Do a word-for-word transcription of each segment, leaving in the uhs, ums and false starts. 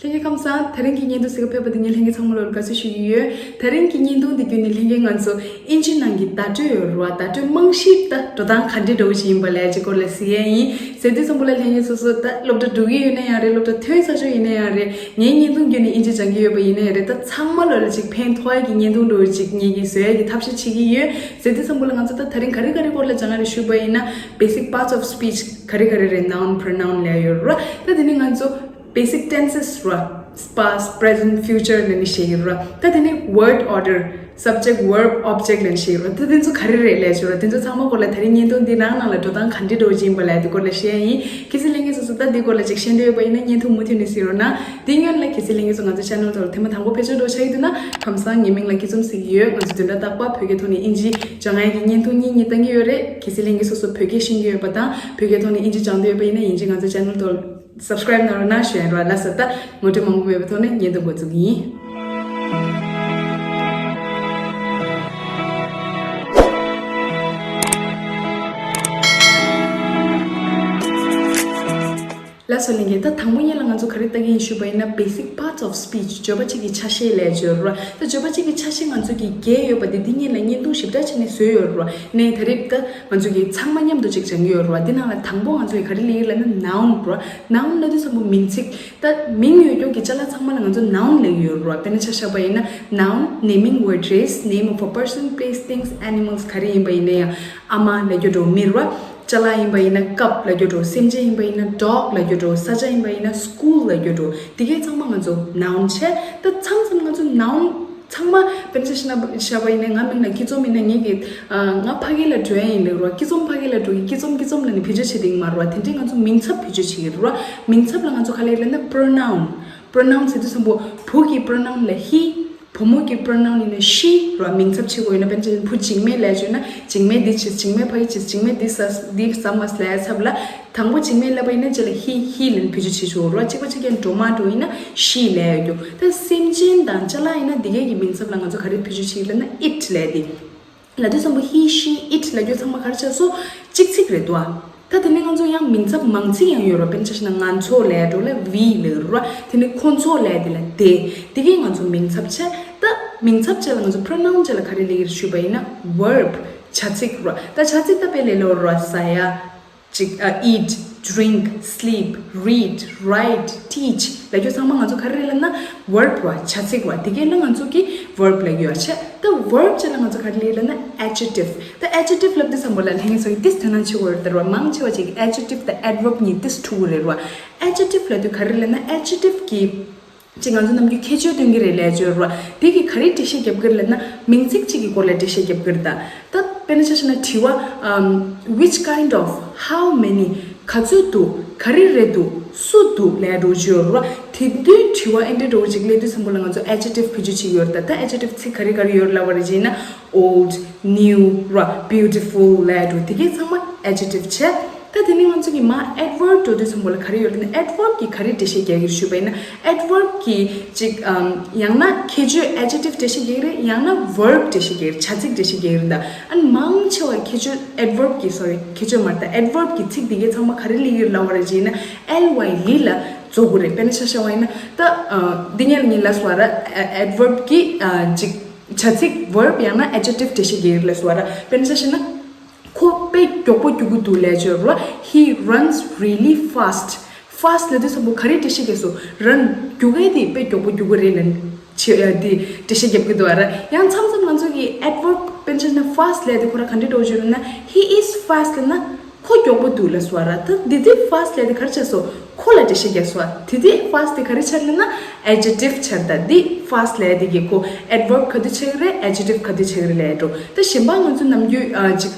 ལྷན་རྒྱས་ཁམས་བཟང་། དེ་རིང་གི་བརྙན་ཐུང་གཟིགས་ག་ཕེབས་པ་དེ་ངས་ལྷན་རྒྱས་ཚང་མ་ལོ་ལ་དགའ་བསུ་ཞུ་གི་ཡོད། དེ་རིང་གི་བརྙན་ཐུང་འདི་བརྒྱུད་ནས་ལྷན་རྒྱས་ང་ཚོ་ཨིན་ཇི་ནང་གི་བརྡ་སྤྲོད་ཡོད་རེད་བ། བརྡ་སྤྲོད་རྨང་གཞི་ད་འགྲོ་སྟངས་ག་འདྲས་འདྲ་བོ་ཞིག་ཡིན་པ་ལབ་ཡ་ཅིག་སྐོར་ལ་གཟིགས་ཡ་ཡིན། ཟེར་དུས་ཙམ་པ་ལ་ལྷན་རྒྱས་སོ་སོ་ད་སློབ་གྲྭ་འགྲོ་གི་ཡོད་ན་ཡང་རེད། སློབ་གྲྭ་ཐོན་ཚར་ཆོག་ཡིན་ན་ཡང་རེད། ངའི་བརྙན་ཐུང་བརྒྱུད་ནས་ཨིན་ཇི་སྦྱང་གི་ཡོད་པ་ཡིན་ན་ཡང་རེད། ད་ཚང་མ་ལོ་ལ་ཅིག་ཕན་ཐོགས་ཡ་གི་བརྙན་ཐུང་འདྲ་བོ་ཅིག་ངེད་ཀྱིས་བཟོ་ཡ་གི་ཐབས་ཤེས་བྱེད་ཀྱི་ཡོད། ཟེར་དུས་ཙམ་པ་ལ་ང་ཚོ་ད་དེ་རིང་ག་རེ་ག་རེ་སྐོར་ལ་སྦྱང་ཡ་རེད་ཞུས་པ་ཡིན་ན། basic parts of speech ག་རེ་ག་རེ་རེད། noun, pronoun ལབ་ཡོད་རེད། ད་དེ་ནས་ང་ཚོ་basic tenses ར། past, present, future ལབ་ནས་བཤད་ཀྱི་ར། ད་དེ་ནས་word order, subject, verb, object ལབ་ནས་བཤད་ཀྱི་ར། ད་དེ་ཚོ་ག་རེ་རེད་ལབ་ཞུ་ར། དེ་ཚོ་ཚང་མ་སྐོར་ལ་དེ་རིང་བརྙན་ཐུང་འདི་ནང་ནང་ལ་འགྲོ་སྟངས་ག་འདྲས་འགྲོ་གི་ཡིན་པ་ལབ་དེ་སྐོར་ལ་བཤད་ཡ་ཡིན། གལ་སྲིད་ལྷན་རྒྱས་སོ་སོ་ད་འདི་སྐོར་ལ་ཅིག་ཤེས་འདོད་ཡོད་པ་ཡིན་ན་བརྙན་ཐུང་མུ་མཐུད་ནས་གཟིགས་རོགས་གནང་། དེ་སྔོན་ལ་གལ་སྲིད་ལྷན་རྒྱས་ཚོ་ང་ཚོ་channel ཐོག་ལ་ཐེངས་མ་དང་པོ་ཕེབས་ཆོག་འགྲོ་ཆགས་ཀྱི་འདུག་ན། ཁམས་བཟང་། ངའི་མིང་ལ་སྐྱིད་འཛོམས་ཟེར་གྱི་ཡོད། ང་ཚོ་བདུན་ཕྲག་རྟག་པར་བོད་སྐད་ཐོག་ནས་ཨིན་ཇི་སྦྱང་ཡ་གི་བརྙན་ཐུང་གཉིས་གཉིས་བཏང་གི་ཡོད་རེད། གལ་སྲིད་ལྷན་རྒྱས་སོ་སོ་བོད་སྐད་ཤེས་ཀྱི་ཡོད་པ་དང་བོད་སྐད་ཐོག་ནས་ཨིན་ཇི་སྦྱང་འདོད་ཡོད་པ་ཡིན་ན་ཡིན་གཅིག་ང་ཚོ་channel ཐོག subscribe གནང་རོགས་གནང་ཞུ་ཡ་ཡིན་ར། ལགས་སོ། ད་ངོ་སྤྲོད་མང་པོ་མེད་པའི་ཐོག་ནས་བརྙན་ཐུང་འགོ་འཛུགས་ཀྱི་ཡིན། ལགས་སོ། ལྷན་རྒྱས། ད་དང་པོ་ཉིད་ལ་ང་ཚོ་ག་རེ་ལྟ་གི་ཡིན་ཞུས་པ་ཡིན་ན། basic parts of speech བརྗོད་པ་གཅིག་གི་ཆ་ཤས་ལབ་ཡ་ཅིག་ཡོད་རེད་བ། ད་བརྗོད་པ་གཅིག་གི་ཆ་ཤས་ང་ཚོ་གི་བརྒྱད་ཡོད་པ་དེ་འདི་ཉིད་ལ་བརྙན་ཐུང་ཞིབ་ཕྲ་བྱས་ནས་བཟོས་ཡོད་རེད་བ། ནས་ད་རེས་ད་ང་ཚོ་གི་ཚང་མ་མཉམ་དུ་གཅིག་སྦྱང་གི་ཡོད་རེད་བ། འདི་ནང་ལ་དང་པོ་ང་ཚོ་གི་ག་རེ་ལབ་ཀྱི་ལབ་ན་noun རེད་བ། noun ལབ་དུས་ཙམ་པ་མིང་ཚིག་ད་མིང་ཡོད་རྒྱུ་གི་ཅ་ལག་ཚང་མ་ལ་ང་ཚོ་noun ལབ་ཀྱི་ཡོད་རེད་བ། དཔེར་ན་ཆ་བཞག་པ་ཡིན་ན་noun naming word རེད། name of a person, place, things, animals ག་རེ་ཡིན་པ་ཡིན་ན་ཡང་། ཨ་མ་ལབ་རྒྱུ་འདྲ་བོ་མི་རེད་བ། ཅ་ལག་ཡིན་པ་ཡིན་ན་cup ལབ་རྒྱུ་འདྲ་བོ། སེམས་ཅན་ཡིན་པ་ཡིན་ན་dog ལབ་རྒྱུ་འདྲ་བོ། ས་ཆ་ཡིན་པ་ཡིན་ན་school ལབ་རྒྱུ་འདྲ་བོ། དེ་གས་ཚང་མ་ང་ཚོ་noun བྱས། ད་མཚམས་མཚམས་ང་ཚོ་noun ཚང་མ་དཔེར་ན་ཆ་བཞག་ན་བཞག་པ་ཡིན་ན་ང་མིང་ལ་སྐྱིད་འཛོམས་ཡིན་ན་ངེད་ཀྱིས་ཨ་ང་ཕ་གི་ལ་འགྲོ་ཡ་ཡིན་ལབ་རེད་བ། སྐྱིད་འཛོམས་ཕ་གི་ལ་འགྲོ་གི། སྐྱིད་འཛོམས་སྐྱིད་འཛོམས་ལབ་ནས་བེད་སྤྱོད་བྱེད་དེ་ཡིན་མ་རེད་བ། དེ་འདྲས་ང་ཚོ་མིང་ཚབ་བེད་སྤྱོད་བྱེད་ཀྱི་རེད་བ། མིང་ཚབ་ལ་ང་ཚོ་ག་ལབ་ལབ་ན་pronoun pronoun ཟེར་དུས་ཙམ་པོ་བུ་གི་pronoun ལ་he། བུ་མོ་གི་pronoun ཡིན་ན་she ར། མིང་ཚབ་བྱེད་དགོས་ཡོད་ན། དཔེར་ན་ཆ་བཞག་བུ་འཇིགས་མེད་ལབ་བྱས་ན་འཇིགས་མེད་འདི་བྱས། འཇིགས་མེད་ཕ་གི་བྱས། འཇིགས་མེད་འདི་ཟ་འདི་ཟ་མ་ཟ་ལབ་ཡ་ཚབ་ལ། དང་པོ་འཇིགས་མེད་ལབ་པ་ཡིན་ན་རྗེས་ལ་he he ལབ་ནས་བེད་སྤྱོད་བྱེད་ཆོག་ར། གཅིག་པ་གཅིག་རྐྱང་འགྲོ་མ་འགྲོ་ཡིན་ན་she ལབ་ཡ་རྒྱུ། ད་སེམས་ཅན་དང་ཅ་ལག་ཡིན་ན་འདི་གས་ཀྱི་མིང་ཚབ་ལ་ང་ཚོ་ག་རེ་བེད་སྤྱོད་བྱེད་ལབ་ན་it ལབ་ཡ་དེ། ལབ་དུས་ཙམ་པ་he she it ལབ་རྒྱུ་ཚང་མ་ག་རེ་ཆགས་སོང་། གཅིག་ཚིག་རེད་འདུག་ཨ། ད་དེ་ནས་ང་ཚོ་ཡང་མིང་ཚབ་མང་ཚིག་ཡང་ཡོད་ར། དཔེར་ན་ཆ་བཞག་ན་ང་ཚོ་ལབ་འགྲོ་ལ་we ལབ་ར། དེ་ནས་ཁོ་ཚོ་ལབ་དེ་ལ་they། དེ་གས་ང་ཚོ་མིང་ཚབ་བྱས། ད་མིང་ཚབ་བྱས་ལ་ང་ཚོ་pronoun བྱས་ལ་ག་རེ་ལབ་ཀྱི་རེད་ཞུས་པ་ཡིན་ན་verb བྱ་ཚིག་ར། ད་བྱ་ཚིག་ད་དཔེ་ལ་ལབ་ར། ཟ་ཡ། ཅིག་ཨ། eat, drink, sleep, read, write, teach ལབ་རྒྱུ་ཚང་མ་ང་ཚོ་ག་རེ་རེད་ལབ་ན་verb བ། བྱ་ཚིག་བ། དེ་གས་ལ་ང་ཚོ་གི་verb ལབ་ཀྱི་ཡོད་ཆེ། ད་verb བྱས་ལ་ང་ཚོ་ག་རེ་ལབ་ལབ་ན་adjective། ད་adjective ལབ་དུས་ཙམ་པོ་ལ་ལྷན་རྒྱས་ཚོ་གི་ཏིས་དོ་སྣང་ཆེ་བོ་རེད་ད་ར་བ། མང་ཆེ་བ་ཅིག་adjective དང་adverb གཉིས་ཏིས་འཁྲུལ་གི་རེད་ར་བ། adjective ལབ་དུས་ག་རེ་ལབ་ན་adjective གི་ཅིག་ང་ཚོ་ནམ་རྒྱུན་ཁྱད་ཆོས་སྟོན་གྱི་རེད་ལབ་ཀྱི་ཡོད་རེད་བ། དེ་གི་ག་རེ་འགྲེལ་བཤད་རྒྱབ་ཀྱི་རེད་ལབ་ན་མིང་ཚིག་གཅིག་གི་སྐོར་ལ་འགྲེལ་བཤད་རྒྱབ་ཀྱི་རེད་ད། ད་དཔེར་ན་ཆ་བཞག་ན་དྲི་བ་ཨམ། which kind of, how many ག་ཚོད་འདུག་ག་རེ་རེད་འདུག་སུ་འདུག་ལབ་འགྲོ་གི་ཡོད་རེད་བ། དེ་དུས་དྲི་བ་ཨེ་འདྲ་འདྲ་བོ་ཅིག་སླེབས་དུས་ཙམ་པོ་ལ་ང་ཚོ་adjective བེད་སྤྱོད་བྱེད་ཀྱི་ཡོད་རེད་ད། ད་adjective ཚིག་ག་རེ་ག་རེ་ཡོད་རེད་ལབ་པ་རེད་ཅེ་ན་old, new ར། beautiful ལབ་འགྲོ། དེ་གས་ཚང་མ་adjective བྱས། ད་དེ་ནས་ང་ཚོ་གི་མ་adverb འགྲོ་དུས་ཙམ་པོ་ལ་ག་རེ་ཡོད་ལབ་ན་adverb གི་ག་རེ་འགྲེལ་བཤད་རྒྱག་གི་རེད་ཞུས་པ་ཡིན་ན་adverb གི་ཅིག་ཨམ། ཡང་ན་ཁྱད་ཆོས་adjective འགྲེལ་བཤད་རྒྱག་གི་རེད། ཡང་ན་verb འགྲེལ་བཤད་རྒྱག་གི་རེད། བྱ་ཚིག་འགྲེལ་བཤད་རྒྱག་གི་རེད་ད། ཨ་ནི་མང་ཆེ་བ་ཁྱད་ཆོས་adverb གི་sorry ཁྱད་ཆོས་མ་རེད་ད། adverb གི་ཚིག་འདི་གས་ཚང་མ་ག་རེ་ལབ་ཀྱི་རེད་ལབ་པ་རེད་ཅེ་ན་ལ་ཡ་ལི་ལ་རྫོགས་ཀྱི་རེད། དཔེར་ན་ཆ་བཞག་པ་ཡིན་ན་ད་ཨ། འདི་ཉིད་ལ་ངས་ལབ་སོང་བ་ར། adverb གི་ཨ། ཅིག་བྱ་ཚིག་verb ཡང་ན་adjective འགྲེལ་བཤད་རྒྱག་གི་རེད་ལབ་སོང་བ་ར། དཔེར་ན་ཆ་བཞག་ན། ཁོ་དཔེ་མགྱོགས་པོ་རྒྱུག་གི་འདུག་ལབ་ཀྱི་ཡོད་རེད་བ། He runs really fast. fast ལབ་དུས་ཙམ་པོ་ག་རེ་འགྲེལ་བཤད་རྒྱག་སོང་། run རྒྱུག་མཁན་དེ་དཔེ་མགྱོགས་པོ་རྒྱུག་གི་རེད་ལབ་ནས་ཆེ་ཨ། དེ་འགྲེལ་བཤད་རྒྱབ་ཀྱི་འདུག་བ་ར། ཡང་མཚམས་མཚམས་ང་ཚོ་གི་adverb དཔེར་ན་ཆ་བཞག་ན་fast ལབ་དེ་ཁོ་རང་ག་འདྲས་འགྲོ་གི་ཡོད་ལབ་ན། He is fast ལབ་ན་ཁོ་མགྱོགས་པོ་འདུག་ལབ་སོང་བ་ར། ད་འདི་དེ་fast ལབ་དེ་ག་རེ་ཆགས་སོང་། ཁོ་ལ་འགྲེལ་བཤད་རྒྱག་སོང་བ། དེ་དེ་fast དེ་ག་རེ་ཆགས་ལབ་ན་adjective ཆགས། ད་འདི་fast ལབ་དེ་གི་ཁོ་adverb ག་དུས་ཆགས་ཀྱི་རེད། adjective ག་དུས་ཆགས་ཀྱི་རེད་ལབ་འགྲོ། ད་གཞན་པ་ང་ཚོ་ནམ་རྒྱུན་ཨ། ཅིག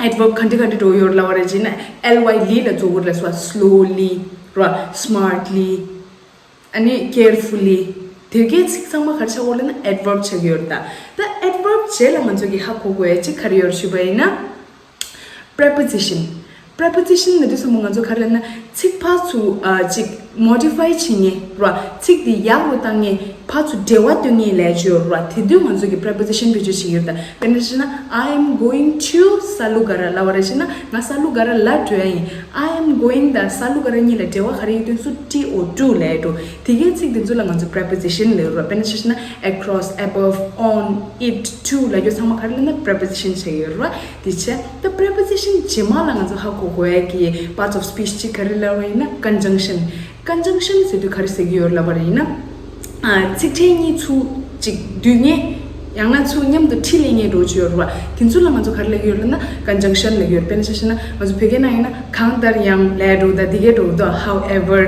adverb ག་འདྲ་ག་འདྲ་འགྲོ་ཡོད་ལབ་པ་རེད་ཅེ་ན། ལ་ཡ་ལི་ལ་རྫོགས་ཀྱི་རེད་ལབ་སོང་བ། slowly ར། smartly ཨ་ནི་carefully དེ་གའི་ཚིག་ཚང་མ་ག་རེ་ཆགས་ཀྱི་ཡོད་ལབ་ན་adverb ཆགས་ཀྱི་ཡོད་རེད་ད། ད་adverb རྗེས་ལ་ང་ཚོ་གི་ཧ་གོ་དགོས་ཡ་ཅིག་ག་རེ་ཡོད་རེད་ཞུས་པ་ཡིན་ན། preposition preposition ལབ་དུས་ཙམ་པ་ང་ཚོ་ག་རེ་ལབ་ན་ཚིག་ཕར་ཚུར་ཨ། ཅིག་མོ་ཌི་ཕའི་བྱེད་མཁན་ར། ཚིག་དེ་ཡག་རུ་བཏང་མཁན། ཕར་ཚུར་འབྲེལ་བ་གཏོད་མཁན་ལབ་ཡ་ཅིག་ཡོད་ར། དེ་དུས་ང་ཚོ་གི་པྲེ་པོ་ཟི་ཤན་བེད་སྤྱོད་བྱེད་ཀྱི་ཡོད་རེད། ད་དཔེར་ན་བཤད་ན། I am going to Salugara ལབ་པ་རེད་བྱས་ན། ང་ས་ལུ་ག་ར་ལ་འགྲོ་ཡ་ཡིན། I am going དང་ས་ལུ་ག་ར་གཉིས་ལ་འབྲེལ་བ་ག་རེ་ཡོད་དུས་སུ་ཊི་ཨོ་ཊུ་ལབ་ཡ་འགྲོ། དེ་གའི་ཚིག་དེ་ཚོ་ལ་ང་ཚོ་པྲེ་པོ་ཟི་ཤན་ལབ་ཡོད་ར། དཔེར་ན་བཤད་ན། Across, above, on, it, to ལབ་རྒྱུ་ཚང་མ་ག་རེ་ལབ་ན་པྲེ་པོ་ཟི་ཤན་བྱེད་ཀྱི་ཡོད་ར། དེ་བྱས། ད་པྲེ་པོ་ཟི་ཤན་རྗེས་མ་ལ་ང་ཚོ་ཧ་གོ་དགོས་ཡ་གི་parts of speech གཅིག་ག་རེ་ལབ་པ་ཡིན་ན། ཀོན་ཇང་ཤན། ཀོན་ཇང་ཤན་ཟེར་དུས་ག་རེ་ཟེར་གྱི་ཡོད་ལབ་པ་རེད་ཡིན་ན། ཨ། ཚིག་ཕྲད་གཉིས་ཚུར་གཅིག་བསྡུས་མཁན། ཡང་ན་ཚུར་མཉམ་དུ་འཁྲིལ་ལེན་མཁན་འདྲ་བོ་ཅིག་ཡོད་རེད་བ། དེ་ཚོ་ལ་ང་ཚོ་ག་རེ་ལབ་ཀྱི་ཡོད་ལབ་ན། ཀོན་ཇང་ཤན་ལབ་ཀྱི་ཡོད་རེད། དཔེར་ན་ཆ་བཞག་ན་ང་ཚོ་བོད་སྐད་ནང་ཡིན་ན། གང་ལྟར་ཡང་ལབ་འགྲོ་ད། འདི་གའི་འགྲོ་ད། however,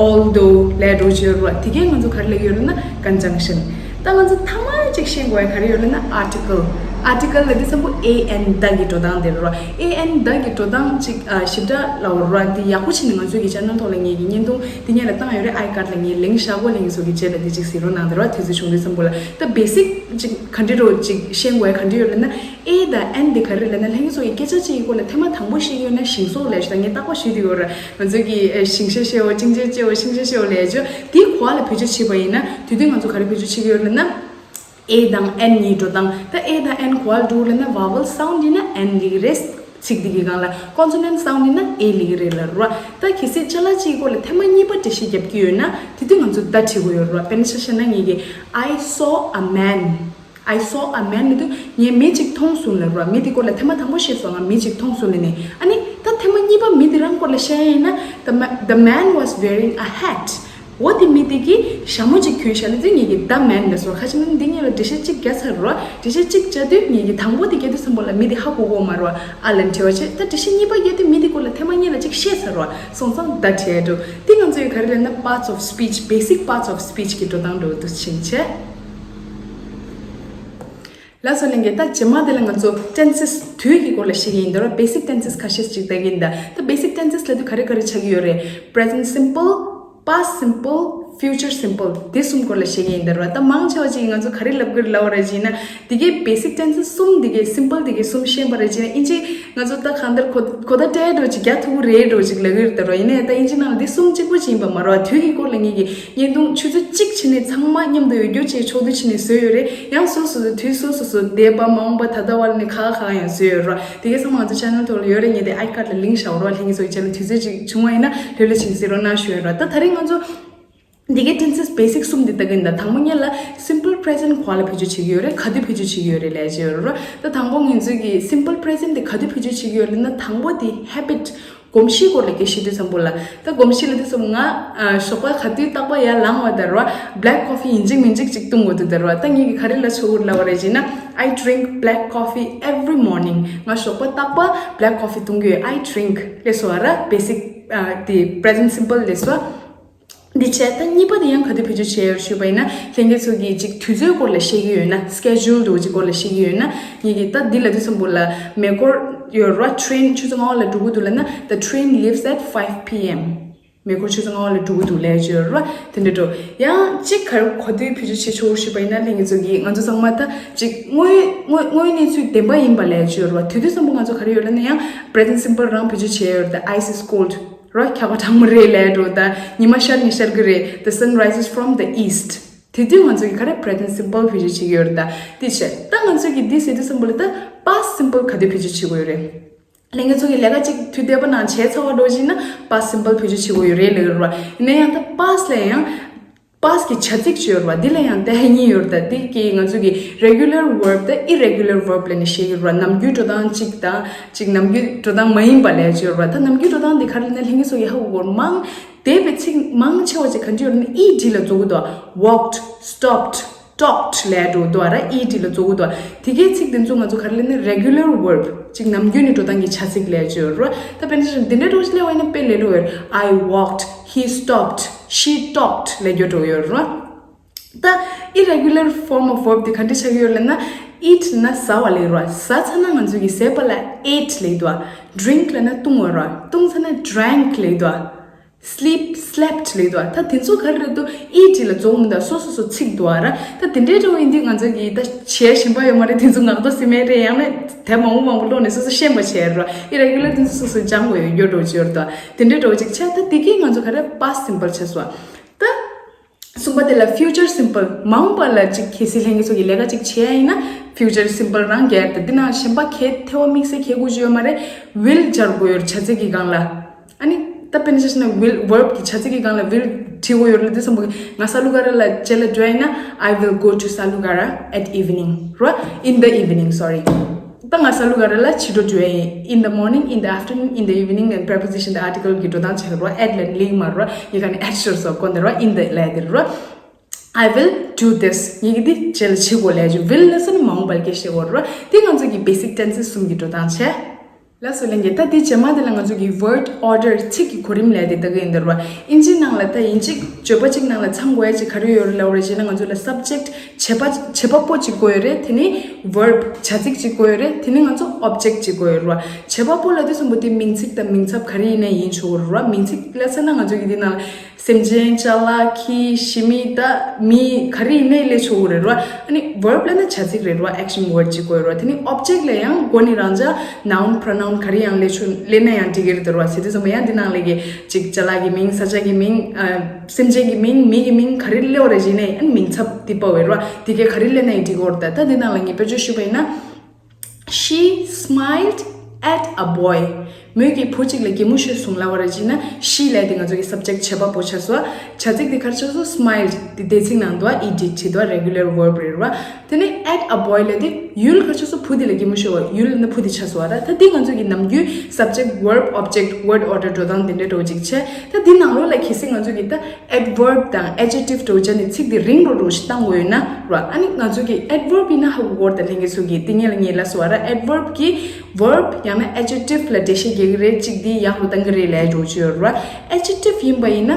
although ལབ་འགྲོ་ཅིག་ཡོད་རེད་བ། དེ་གའི་ང་ཚོ་ག་རེ་ལབ་ཀྱི་ཡོད་ལབ་ན། ཀོན་ཇང་ཤན། ད་ང་ཚོ་ཐ་མ་གཅིག་ཤེས་དགོས་ཡ་ག་རེ་ཡོད་ལབ་ན། article། article ལབ་དུས་ཙམ་པོ་ཨེ་ཨེན་ད་གི་འགྲོ་སྟངས་དེ་རེད་བ། ཨེ་ཨེན་ད་གི་འགྲོ་སྟངས་གཅིག་ཨ། ཞིབ་ཕྲ་ལབ་པ་རེད་བ། འདི་ཡག་པོ་བྱས་ནས་ང་ཚོའི་གི་ཆེ་ནལ་ཐོག་ལ་ངེད་ཀྱི་བརྙན་ཐུང་འདི་སྔོན་ལ་བཏང་ཡོད་རེད། ཨའི་ཀར་ལ་ངས་ལིང་ཀི་བཞག་གོ། ལྷན་རྒྱས་ཚོ་གི་རྗེས་ལ་འདི་གཅིག་གཟིགས་རོགས་གནང་། དེ་རེད་བ། དུས་ཚོད་བྱུང་དུས་ཙམ་པོ་ལ། ད་བེ་སིག་གཅིག་ག་འདྲ་འདྲ་བོ་གཅིག་ཤེས་དགོས་ཡ་ག་འདྲ་ཡོད་ལབ་ན། ཨེ་དང་ཨེན་འདི་ག་རེ་ལབ་ན། ལྷན་རྒྱས་ཚོ་གི་སྐད་ཆ་གཅིག་གི་སྐོར་ལ་ཐེངས་མ་དང་པོ་ཤེས་ཀྱི་ཡོད་ན། ཞིང་སོགས་ལབ་ཞོག་ད་ངས་རྟག་པར་ཞུས་བསྡད་ཡོད་རེད། ང་ཚོ་གི་ཨེ། ཞིང་ཤ་ཤེའོ། ཅིང་ཅེ་ཅེའོ། ཤིང་ཤ་ཤེའོ་ལབ་ཡ་ཅིག་དེའི་གོ་བ་ལ་བེད་སྤྱོད་བྱས་པ་ཡིན་ན། དེ་དུས་ང་ཚོ་ག་རེ་བེད་སྤྱོད་བྱེད་ཀྱི་ཡོད་ལབ་ན། ཨེ་དང་ཨེན་གཉིས་འགྲོ་སྟངས། ད་ཨེ་དང་ཨེན་ག་རེ་འགྲོ་ལབ་ན། vowel sound ཡིན་ན་ཨེན་ལབ་ཀྱི་རེད། ཚིག་འདི་གི་སྒང་ལ་consonant sound ཡིན་ན་ཨེ་ལབ་ཀྱི་རེད་ལབ་ར། ད་གལ་སྲིད་ཅ་ལག་གཅིག་གི་སྐོར་ལ་ཐེངས་མ་གཉིས་པ་འགྲེལ་བཤད་རྒྱབ་ཀྱི་ཡོད་ན། དེ་དུས་ང་ཚོ་ད་བྲིས་དགོས་ཡོད་ར། དཔེར་ན་ཆ་བཞག་ན་ངེད་ཀྱིས། I saw a man. I saw a man ལབ་དུས་ངས་མི་གཅིག་མཐོང་སོང་ལབ་ར། མི་དེ་སྐོར་ལ་ཐེངས་མ་དང་པོ་ཤེས་སོང་། ང་མི་གཅིག་མཐོང་སོང་ལབ་ནས། ཨ་ནི་ད་ཐེངས་མ་གཉིས་པ་མི་དེ་རང་སྐོར་ལ་བཤད་ཡ་ཡིན་ན། The ma- the man was wearing a hat. འོ་དེ་མི་དེ་གིས་ཞྭ་མོ་གཅིག་གྱོན་ཤག་ལབ་དུས་ངེད་ཀྱིས་the man ལབ་སོང་། ཁ་ཅིག་ནི་འདི་གཉིས་ལ་འགྲེལ་བཤད་གཅིག་རྒྱག་ཚར་ར། འགྲེལ་བཤད་གཅིག་བྱ་དུས་ངེད་ཀྱིས་དང་པོ་དེ་རྒྱག་དུས་ཙམ་པོ་ལ་མི་དེ་ཧ་གོ་གོ་མ་ར། ཨ་ལན་བྲིས་པ་བྱས། ད་འགྲེལ་བཤད་གཉིས་པ་རྒྱག་དུས་མི་དེ་སྐོར་ལ་ཐེངས་མ་གཉིས་ལ་གཅིག་ཤེས་ཚར་ར། སོང་ཙང་ད་བྲིས་ཡ་འགྲོ། དེ་ང་ཚོ་ཡི་ག་རེ་ལབ་ན། parts of speech, basic parts of speech གི་འགྲོ་སྟངས་འགྲོ་འདུག་ཕྱིན་ཆད། ལགས་སོ་ལྷན་རྒྱས། ད་རྗེས་མ་དེ་ལ་ང་ཚོ་tenses དུས་ཀྱི་སྐོར་ལ་ཤེས་ཀྱི་ཡིན་ད་ར། basic tenses ཁ་ཤས་ཅིག་ལྟ་གི་ཡིན་ད། ད་basic tenses ལབ་དུས་ག་རེ་ག་རེ་ཆགས་ཀྱི་ཡོད་རེད། present simple, past simple, future simple དེ་གསུམ་སྐོར་ལ་ཤེས་ཀྱི་ཡིན་ད་ར། ད་མང་ཆེ་བ་ཅིག་ང་ཚོ་ག་རེ་ལབ་དགོས་རེད་ལབ་པ་རེད་ཅེ་ན། དེ་གའི་basic tenses གསུམ། དེ་གའི་simple དེ་གའི་གསུམ་ཤེས་པ་རེད་ཅེ་ན། ཨིན་ཇི་ང་ཚོ་ད་གང་ལྟར་གོ་གོ་བརྡ་སྤྲད་འགྲོ་ཅིག་རྒྱག་ཐུབ་ཀྱི་རེད་འགྲོ་ཅིག་ལབ་ཀྱི་རེད་ད་ར། ཡིན་ནའི་ད་ཨིན་ཇི་ནང་ལ་འདི་གསུམ་གཅིག་པུ་ཅིག་ཡིན་པ་མ་རེད་བ། དུས་ཀྱི་སྐོར་ལ་ངེད་ཀྱིས་བརྙན་ཐུང་ཆུ་ཚོད་གཅིག་ཕྱིན་ནས་ཚང་མ་མཉམ་དུ་ཡོད་རྒྱུ་ཅིག་ཕྱོགས་བསྡུས་ཕྱིན་ནས་བཟོས་ཡོད་རེད། ཡང་སོ་སོ་སོ་དུས་སོ་སོ་སོ་འདས་པ་མ་འོངས་པ་ད་ལྟ་བར་ནས་ཁག་ཁག་ཡང་བཟོས་ཡོད་ར། དེ་གའི་ཚང་མ་ང་ཚོ་channel ཐོག་ལ་ཡོད་རེད། ངས་དེ་ཨའི་ཀར་ལ་link བཞག་ཡོད་ར། ལྷན་རྒྱས་ཚོ་གི་channel དུས་ཚོད་ཅིག་བྱུང་བ་ཡིན་ན་ལྷོད་ལྷོད་ཕྱིན་གཟིགས་རོགས་གནང་ཞུ་ཡོད་ར། ད་ད་རིང་ང་ཚོ་འདི་གའི་tenses basic གསུམ་འདི་ལྟ་གི་ཡིན་ད། དང་པོ་ཉིད་ལ་simple present ག་ལ་བེད་སྤྱོད་བྱེད་ཀྱི་ཡོད་རེད། ག་དུས་བེད་སྤྱོད་བྱེད་ཀྱི་ཡོད་རེད་ལབ་ཀྱི་ཡོད་ར། ད་དང་པོ་ང་ཚོས་ཀྱི་simple present འདི་ག་དུས་བེད་སྤྱོད་བྱེད་ཀྱི་ཡོད་ལབ་ན། དང་པོ་དེ་habit གོམས་གཤིས་སྐོར་ལ་སྐད་ཆ་བཤད་དུས་ཙམ་པོ་ལ། ད་གོམས་གཤིས་ལབ་དུས་ཙམ་ང་ཨ་ཞོགས་པ་ག་དུས་རྟག་པར་ཡར་ལངས་པ་ད་ར། black coffee ཡིན་གཅིག་མིན་གཅིག་ཅིག་བཏུང་དགོས་འདུག་ད་ར། ད་ངེད་ཀྱིས་ག་རེ་ལབ་ཆོག་གི་ལབ་པ་རེད་ཅེ་ན། I drink black coffee every morning. ང་ཞོགས་པ་རྟག་པར་black coffee བཏུང་གི་ཡོད། I drink ལབ་སོང་བ་ར། basic ཨ་དེ་present simple ལབ་སོང་། འདི་བྱས། ད་གཉིས་པ་དེ་ཡང་ག་དུས་བེད་སྤྱོད་བྱས་ཡོད་ཞུས་པ་ཡིན་ན། ལྷན་རྒྱས་ཚོ་གིས་ཅིག་དུས་ཚོད་སྐོར་ལ་ཤེས་ཀྱི་ཡོད་ན། schedule འདྲ་བོ་ཅིག་སྐོར་ལ་ཤེས་ཀྱི་ཡོད་ན། ངེད་ཀྱིས་ད་འདི་ལབ་དུས་ཙམ་པོ་ལ། མེ་འཁོར་ཡོད་ར། train ཆུ་ཚོད་ལྔ་པ་ལ་འགྲོ་གི་འདུག་ལབ་ན། The train leaves at five p.m. མེ་འཁོར་ཆུ་ཚོད་ལྔ་པ་ལ་འགྲོ་གི་འདུག་ལབ་ཀྱི་ཡོད་ར། དེ་འདྲ་འགྲོ། ཡང་ཅིག་ག་རེ་ག་དུས་བེད་སྤྱོད་བྱེད་ཆོག་ཞུས་པ་ཡིན་ན། ལྷན་རྒྱས་ཚོ་གིས་ང་ཚོ་ཚང་མ་ད་ཅིག་དངོས་དངོས་དངོས་གནས་ཚུལ་བདེན་པ་ཡིན་པ་ལབ་ཀྱི་ཡོད་ར། དེ་དུས་ཙམ་པོ་ང་ཚོ་ག་རེ་ཡོད་ལབ་ན། ཡང་present simple རང་བེད་སྤྱོད་བྱས་ཡོད་ར། The ice is cold ར། འཁྱག་པ་གྲང་མོ་རེད་ལབ་འགྲོ། ད་ཉི་མ་ཤར་ནས་ཤར་གི་རེད། The sun rises from the east. དེ་དུས་ང་ཚོ་གིས་ག་རེ་present simple བེད་སྤྱོད་བྱེད་ཀྱི་ཡོད་རེད། ད་དེ་བྱས། ད་ང་ཚོ་གིས་འདི་ཟེར་དུས་ཙམ་པོ་ལ་ད་past simple ག་དུས་བེད་སྤྱོད་བྱེད་དགོས་ཡོད་རེད། ལྷན་རྒྱས་ཚོ་གིས་ལས་ཀ་གཅིག་དུས་འདས་པ་ནང་བྱས་ཚར་བ་འདྲ་བོ་ཅིག་ན། past simple བེད་སྤྱོད་བྱེད་དགོས་ཡོད་རེད་ལབ་ཀྱི་རེད་བ། ཡིན་ན་ཡང་ད་past ལ་ཡང་past གི་བྱ་ཚིག་ཅིག་ཡོད་རེད་བ། འདི་ལ་ཡང་ད་གཉིས་ཡོད་རེད། ད་འདི་གི་ང་ཚོ་གི་regular verb དང་irregular verb ལབ་ནས་བཤད་ཀྱི་རེད་བ། ནམ་རྒྱུན་འགྲོ་སྟངས་གཅིག་དང་། གཅིག་ནམ་རྒྱུན་འགྲོ་སྟངས་མ་ཡིན་པ་ལབ་ཀྱི་ཡོད་རེད་བ། ད་ནམ་རྒྱུན་འགྲོ་སྟངས་འདི་ག་རེ་ལབ་ན། ལྷན་རྒྱས་ཚོ་གིས་ཧ་གོ་དགོས་རེད། མང་འདས་པའི་ཚིག་མང་ཆེ་བ་ཅིག་ག་འདྲ་ཡོད་ན་ed ལ་རྫོགས་ཀྱི་འདུག walked, stopped, talked ལབ་འགྲོ་འདུག་ཨ་ར། ed ལ་རྫོགས་འདུག་དེ་གའི་ཚིག་དེ་ཚོ་ང་ཚོ་ག་རེ་ལབ་ན། regular verb གཅིག་ནམ་རྒྱུན་ནས་འགྲོ་སྟངས་ཀྱི་བྱ་ཚིག་ལབ་ཀྱི་ཡོད་རེད། ད་དཔེར་ན་ཆ་བཞག་འདི་འདྲ་འདྲ་བོ་ཞིག་ལབ་པ་ཡིན་ན་དཔེ་ལས་སླ་བོ་ཡོད། I walked, he stopped, she talked ལབ་རྒྱུ་འདྲ་བོ་ཡོད་རེད། ད་irregular form of verb དེ་ག་འདྲ་ཆགས་ཀྱི་ཡོད་ལབ་ན། eat ན་ཟ་བ་ལབ་རེད། ཟ་ཚར་ན་ང་ཚོ་གིས་ཟས་པ་ལ་ate ལབ་ཀྱི་འདུག drink ལབ་ན་བཏུང་བ་རེད། བཏུང་ཚར་ན་drank ལབ་ཀྱི་འདུག sleep, slept ལབ་འདུག་ཨ། ད་དེ་ཚོ་ག་རེ་རེད་འདུག་ཨི་ཌི་ལ་རྫོགས་མི་འདུག་སོ་སོ་སོ་ཚིག་འདུག་ཨ་ར། ད་དེ་འདྲའི་འདྲ་བོ་ཡིན་དུས་ང་ཚོ་གིས་ད་བྱས་གཞན་པ་ཡོད་མ་རེད། དེ་ཚོ་ངག་ཐོག་སི་མེད་རེད། ཡང་ན་དེབ་མང་པོ་མང་པོ་ཀློག་ནས་སོ་སོ་ཤེས་པ་བྱས་ར། ཨི་རེ་གུ་ལར་དེ་ཚོ་སོ་སོ་སྦྱང་དགོས་ཡོད་འགྲོ་ཅི་ཡོད་རེད་འདུག་ཨ། དེ་འདྲའི་འདྲ་བོ་ཅིག་བྱས། ད་དེ་གིས་ང་ཚོ་ག་རེ་past simple བྱས་སོང་ཨ། ད་གསུམ་པ་དེ་ལ་future simple། མ་འོངས་པ་ལ་ཅིག་གལ་སྲིད་ལྷན་རྒྱས་ཚོ་གིས་ལས་ཀ་ཅིག་བྱས་ཡིན་ན་future simple རང་རྒྱལ། ད་འདི་ན་གཞན་པ་གལ་ཐེ་བ་དམིགས་བསལ་གལ་དགོས་ཅི་ཡོད་མ་རེད། will སྦྱར་དགོས་ཡོད་རེད་བྱ་ཚིག་གི་སྒང་ལ། ཨ་ནི་ད་དཔེར་ན་ཆ་བཞག་ན་will verb གི་བྱ་ཚིག་གི་སྒང་ལ་will བྲིས་དགོས་ཡོད་རེད། དེ་ཙམ་པོ་ང་ས་ལུ་ག་ར་ལ་རྗེས་ལ་འགྲོ་ཡིན་ན། I will go to Salugara at evening ར། in the evening, sorry. ད་ང་ས་ལུ་ག་ར་ལ་ཕྱི་དྲོ་འགྲོ་ཡིན། in the morning, in the afternoon, in the evening and preposition the article གི་འགྲོ་སྟངས་བྱེད་ར། at ལ་ལིང་མ་ར། ཡི་ག་ནི་at ཤོར་སོ་གོ་འདི་ར། in the ལ་དེ་ར། I will do this. ངས་ཀྱི་འདི་རྗེས་ལ་བྱེད་དགོས་ལབ་རྒྱུ། will ལ་སོགས་ནི་མ་འོངས་པར་སྐད་བཤད་དགོས་ར། དེ་ང་ཚོ་གི་basic tenses གསུམ་གྱི་འགྲོ་སྟངས་བྱས། ལགས་སོ་ལྷན་རྒྱས། ད་དེ་རྗེས་མ་དེ་ལ་ང་ཚོ་གི་word order ཚིག་གི་གོ་རིམ་ལབ་དེ་ལྟ་གི་ཡིན་འདུག་ར། ཨིན་ཇི་ནང་ལ་ད་ཡིན་གཅིག་བརྗོད་པ་གཅིག་ནང་ལ་ཚང་དགོས་ཡ་གཅིག་ག་རེ་ཡོད་རེད་ལབ་ར། བྱས་ན་ང་ཚོ་ལ་subject བྱེད་པ་བྱེད་པ་པོ་གཅིག་དགོས་ཡོད་རེད། དེ་ནི་verb བྱ་ཚིག་གཅིག་དགོས་ཡོད་རེད། དེ་ནི་ང་ཚོ་object གཅིག་དགོས་ཡོད་ར། བྱེད་པ་པོ་ལབ་དུས་ཙམ་པོ་དེ་མིང་ཚིག་དང་མིང་ཚབ་ག་རེ་ཡིན་ནའི་ཡིན་ཆོག་གི་རེད་ར། མིང་ཚིག་ལབ་ཚར་ན་ང་ཚོ་གི་དེ་ནང་ལ་སེམས་ཅན། ཅ་ལག་ཁྱི། ཞི་མི། ད་མི་ག་རེ་ཡིན་ནའི་སླེབས་ཆོག་གི་རེད་ར། ཨ་ནི་verb ལབ་ན་བྱ་ཚིག་རེད་ར། action word གཅིག་དགོས་ར། དེ་ནི་object ལ་ཡང་མགོ་ནས་རང་འཇགས་noun pronoun ག་རེ་ཡང་སླེབས་ཆོག་སླེབས་ན་ཡང་འགྲིག་གི་རེད་ར། བྱས་དུས་ཙམ་པ་ཡང་འདི་ནང་ལ་གི་ཅིག་ཅ་ལག་གི་མིང་། ས་ཆ་གི་མིང་། ཨ་སེམས་ཅན་གྱི་མིང་། མི་གི་མིང་ག་རེ་སླེབས་པ་རེད། བྱས་ནའི་ཨ་ནི་མིང་ཚབ་དེ་པ་བས་ར། དེ་གས་ག་རེ་སླེབས་ན་ཡང་འགྲིག་གི་རེད། ད་ད་འདི་ནང་ལ་ངས་དཔེ་བརྗོད་ཞུས་པ་ཡིན་ན། She smiled at a boy. མོས་ཀྱིས་བུ་གཅིག་ལ་གད་མོ་ཤོར་སོང་ལབ་པ་རེད། བྱས་ན་she ལབ་དེ་ང་ཚོ་གི་subject བྱེད་པ་པོ་ཆགས་སོང་། བྱ་ཚིག་དེ་ག་རེ་ཆགས་སོང་། smiled དེ་འདས་ཚིག་ནང་དུ་ed བྱེད་དུ་regular verb རེད་ར། དེ་ནས་at a boy ལབ་དེ་ཡུལ་ག་རེ་ཆགས་སོང་། བུ་དེ་ལ་གད་མོ་ཤོར་བ། ཡུལ་ནི་བུ་དེ་ཆགས་སོང་བ། ད་ད་དེ་ང་ཚོ་གི་ནམ་རྒྱུན་subject verb object word order འགྲོ་སྟངས་དེ་འདྲ་འགྲོ་གཅིག་བྱས། ད་དེ་ནང་ལོགས་ལ་གལ་སྲིད་ང་ཚོ་གི་ད adverb དང་adjective འགྲོ་བྱས་ནས་ཚིག་དེ་རིང་རུ་རུ་ཞིག་བཏང་དགོས་ཡོད་ན་ར། ཨ་ནི་ང་ཚོ་གི་adverb ཡིན་ན་ཧ་གོ་གོ་ར། ད་ལྷན་རྒྱས་ཚོ་གི་དེ་ངས་ལ་ངས་ལ་སོ་བ་ར། adverb གི་verb ཡང་ན་adjective ལ་འགྲེལ་བཤད་རྒྱག་གི་རེད། གཅིག་དེ་ཡག་རུ་བཏང་གི་རེད་ལབ་འགྲོ་ཅི་ཡོད་ར། adjective ཡིན་པ་ཡིན་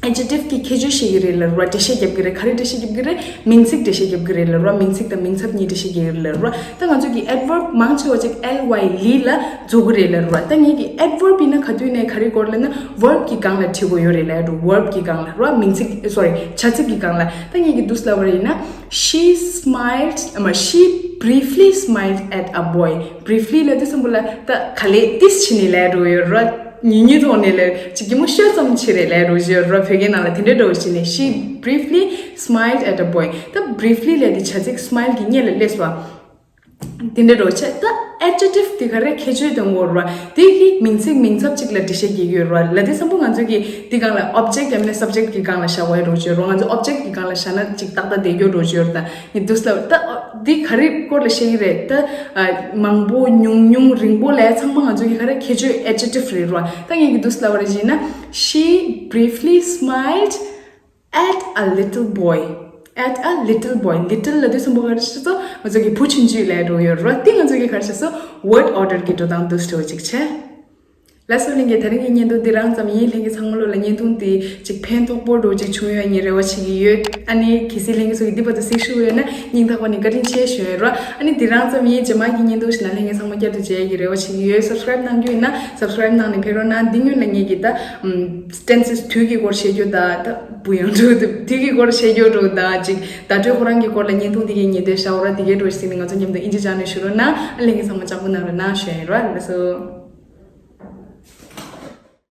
ན་adjective གི་ཁྱད་ཆོས་བཤད་ཀྱི་རེད་ལ་ར། འགྲེལ་བཤད་རྒྱབ་ཀྱི་རེད། ག་རེ་འགྲེལ་བཤད་རྒྱབ་ཀྱི་རེད། མིང་ཚིག་འགྲེལ་བཤད་རྒྱབ་ཀྱི་རེད་ལ་ར། མིང་ཚིག་དང་མིང་ཚབ་གཉིས་འགྲེལ་བཤད་རྒྱབ་ཀྱི་རེད་ལ་ར། ད་ང་ཚོ་གི་adverb མང་ཆེ་བ་ཅིག་ལ་ཡ་ལི་ལ་རྫོགས་ཀྱི་རེད་ལ་ར། ད་ངས་ཀྱི་adverb ཡིན་ན་ག་དུས་ནས་ག་རེ་སྐོར་ལབ་ན་verb གི་སྒང་ལ་བྲིས་དགོས་ཡོད་རེད་ལ་ར། verb གི་སྒང་ལ་ར། མིང་ཚིག་sorry བྱ་ཚིག་གི་སྒང་ལ། ད་ངས་ཀྱི་འདུག་ལབ་པ་རེད་ཡིན་ན། She smiled མ། She briefly smiled at a boy. Briefly ལབ་དུས་ཙམ་པོ་ལ་ད་ག་ལེ་ཏིས་བྱས་ནས་ལབ་འགྲོ་ཡོད་ར། ཉུང་ཉུང་ཐོག་ནས་ལབ་ཅིག་གད་མོ་ཤོར་ཙམ་བྱས་རེད་ལབ་འགྲོ་ཡོད་ར། བོད་སྐད་ནང་ལ་དེ་འདྲའི་འགྲོ་བྱས་ནས། She briefly smiled at a boy. ད་briefly ལབ་དེ་བྱ་ཚིག་smile གི་སྔོན་ལ་སླེབས་སོང་། དེ་འདྲ་འགྲོ་བྱས། ད་adjective དེ་ག་རེ་ཁྱད་ཆོས་དང་འོ་ར། དེ་གི་མིང་ཚིག་མིང་ཚབ་ཅིག་ལ་འགྲེལ་བཤད་རྒྱག་གི་ཡོད་ར། ལབ་དུས་ཙམ་པོ་ང་ཚོ་གི་དེ་སྒང་ལ་object ཡང་ན་subject གི་སྒང་ལ་བཞག་དགོས་འགྲོ་ཅི་ཡོད་ར། ང་ཚོ་object གི་སྒང་ལ་བཞག་ན་ཅིག་ཏག་ཏག་བསྡད་ཡོད་འགྲོ་ཅི་ཡོད་ར། ད་ངས་འདུག་ལབ། ད་འདི་ག་རེ་སྐོར་ལ་བཤད་ཀྱི་རེད། ད་ཨ་མང་པོ་ཉུང་ཉུང་རིང་པོ་ལབ་ཚང་མ་ང་ཚོ་གི་ག་རེ་ཁྱད་ཆོས་adjective རེད་ར། ད་ངས་ཀྱི་འདུག་ལབ་པ་རེད་བྱས་ན། She briefly smiled at a little boy. At a little boy. Little ལབ་དུས་ཙམ་པོ་ག་རེ་ཆགས་སོང་། ང་ཚོ་གི་བུ་ཆུང་ཆུང་ལབ་འགྲོ་ཡོད་ར། དེ་ང་ཚོ་གི་ག་རེ་ཆགས་སོང་། word order གི་འགྲོ་སྟངས་འདུག་སེ་འགྲོ་ཅིག་བྱས། ལགས་སོ་ལྷན་རྒྱས། དེ་རིང་གི་བརྙན་ཐུང་འདི་རང་ཙམ་ཡིན། ལྷན་རྒྱས་ཚང་མ་ལོ་ལ་བརྙན་ཐུང་འདི་ཅིག་ཕན་ཐོགས་པོ་འགྲོ་ཅིག་བྱུང་ཡོད་ངས་རེ་བ་བྱེད་ཀྱི་ཡོད། ཨ་ནི་གལ་སྲིད་ལྷན་རྒྱས་ཚོ་གི་འདི་བར་དུ་གཟིགས་ཞུ་ཡོད་ན་སྙིང་ཐག་པ་ནས་བཀའ་དྲིན་ཆེ་ཞུ་ཡོད་ར། ཨ་ནི་འདི་རང་ཙམ་ཡིན། རྗེས་མ་གི་བརྙན་ཐུང་ཞིག་ན་ལྷན་རྒྱས་ཚང་མ་བསྐྱར་དུ་མཇལ་ཡག་གི་རེ་བ་བྱེད་ཀྱི་ཡོད། subscribe གནང་རྒྱུ་ཡིན་ན་subscribe གནང་ནས་ཕེབས་རོགས་གནང་། འདི་སྔོན་ལ་ངས་ཀྱི་ད་ཨམ་tenses དུས་ཀྱི་སྐོར་བཤད་རྒྱུ་ད་ད་བུ་ཡང་འགྲོ་དུས་ཀྱི་སྐོར་བཤད་རྒྱུ་འགྲོ་ད་ཅིག་བརྡ་སྤྲོད་ཁོ་རང་གི་སྐོར་ལ་བརྙན་ཐུང་འདི་གའི་ཉེ་དོན་བཞག་འོ་ར། འདི་གའི་འགྲོ་ཞིག་ནི་ང་ཚོ་མཉམ་དུ་ཨིན་ཇི་སྦྱང་ནས་ཞུ་རོགས་གནང་། ཨ་ལྷན་རྒྱས་ཚང་མ་ལྕགས་པོ་གནང་རོགས་གནང་ཞུ་ཡིན་ར། ལགས་སོ།